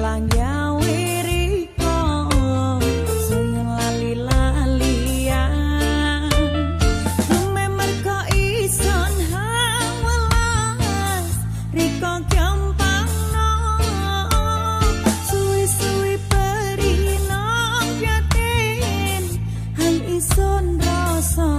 malang gawe riko saya lali-lalian lume merko ison hang welas riko gampang no suwi-suwi perino yatin hang ison rasa.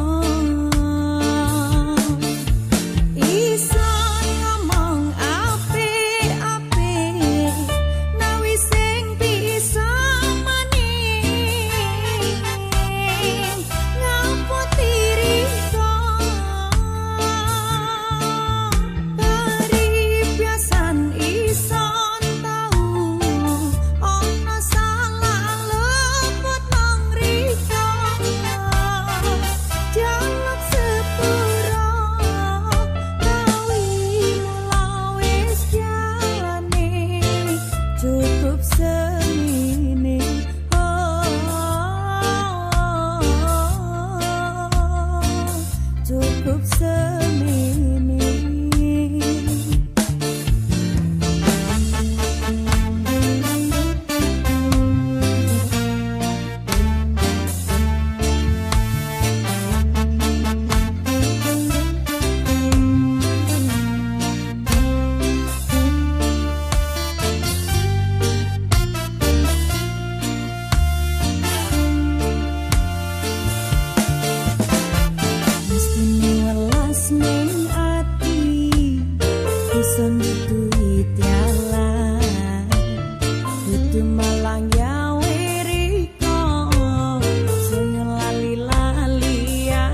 Cukup semini, oh, cukup semini. Malang gawe riko saya lali-lalian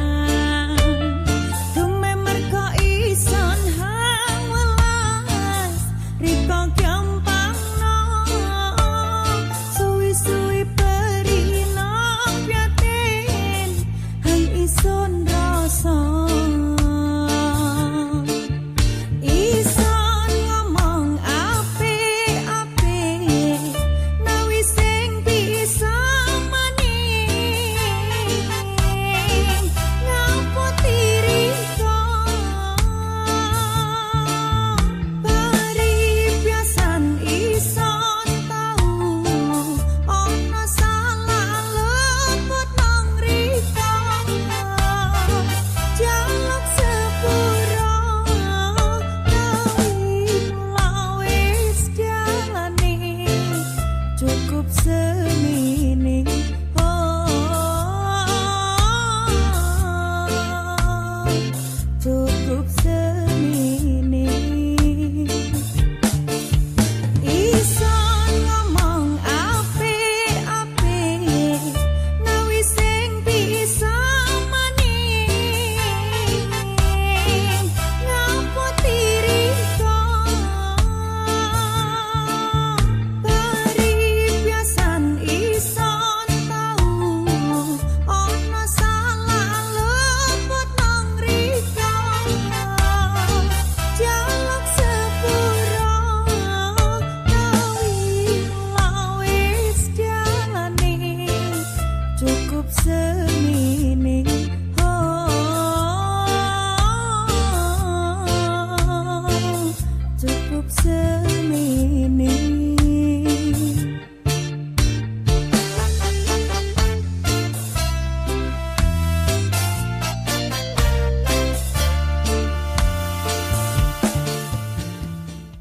dume merko ison hang welas riko gampang no suwi-suwi perino yatin hang ison rasa. Cukup semini, oh, cukup semini. Ison ngomong ape-ape nawi sing bisa maning ngapo tiriko. Cukup semini, oh, cukup semini.